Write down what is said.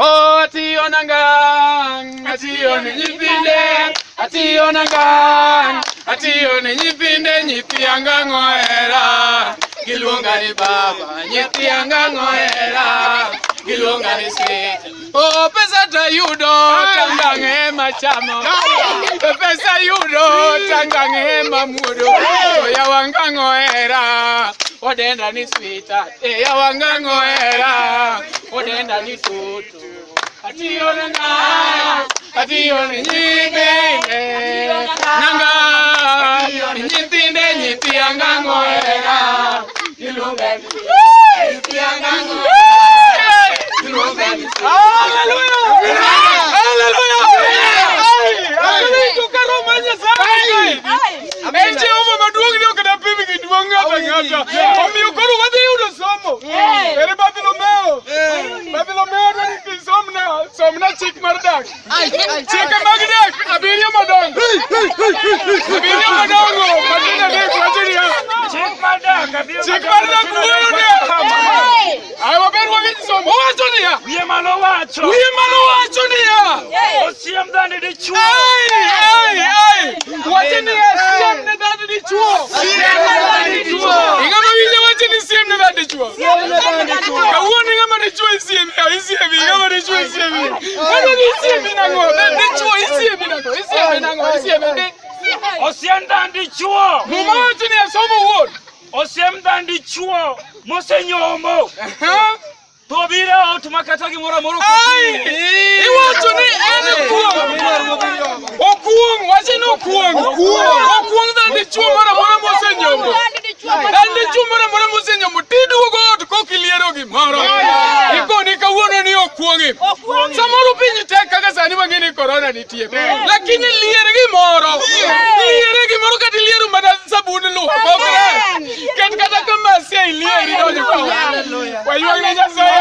Oh, atiyo nangang, atiyo ne nyithinde, atiyo nangang, atiyo ne nyithinde, nyithi angang ohera. Giluonga ni baba, nyithi angang ohera. Giluonga ni sweet. Oh, pesa tayudo, tangang ema chamo. Pesa yudo, tangang ema muodo. To yawa ngang ohera. Odenda ni sweetheart. Eh, yawa ngang ohera. Odenda ni tutu. Atiyo nanga, atiyo ne nyithinde. Nanga, nyithinde, nyithi angang ohera. Giluonga ni nyithi angang ohera. Giluonga ni Hallelujah! Hallelujah! Ai, awinjo ka roho mar Nyasaye En Jehova maduong' ni ok dapim gi duong' ng'ato ang'ata. Omiyo koro wadhi yudo somo. Ere Bartholomeo? Bartholomeo dwani somna, somna chik mar dak. Chike mag dak abiriyo madongo. Abiriyo madongo matindo adek wacho niya. Chik mar dak abiriyo Chik mar dak wuoyo niya. Ai waber wawinj somo. Owacho niya. Wiye malo wacho. Wiye malo wacho niya. Osiem dhano dichuo. Ai, ai, ai. Wacho niya, siem ne dhano dichuo. Siem ne dhano dichuo. Ing'ama winjo wacho ni siem ne dhano dichuo. Kawuono ing'ama dichuo isiemi, ah, isiemi, ing'ama dichuo isiemi. Mano ni isiemi nang'o? Dichuo isiemi nang'o? Isiemi nang'o? Isiemi ni. Osiem dhano dichuo. Muma wacho niya, somo wuon. Osiem dhano dichuo mosenyombo. Aha. To obiro e ot ma kata gimoro amora ok Ai! oting'o. Iwacho ni en kuong'. Okuong', wacho ni okuong'. Okuong' dhano dichuo moro amora mosenyombo. Dhano dichuo moro amora mosenyombo tiduogo ot kok iliero gimoro. Ikoni kawuono ni okuong'i. Samoro piny tek kaka sani wang'e ni korona nitie. Lakini lier gimoro. Liere gimoro kata iliero mana sabun luok. Ok rach. Ket kata ka masia ilieri donjo ka. Waywag ne Nyasaye.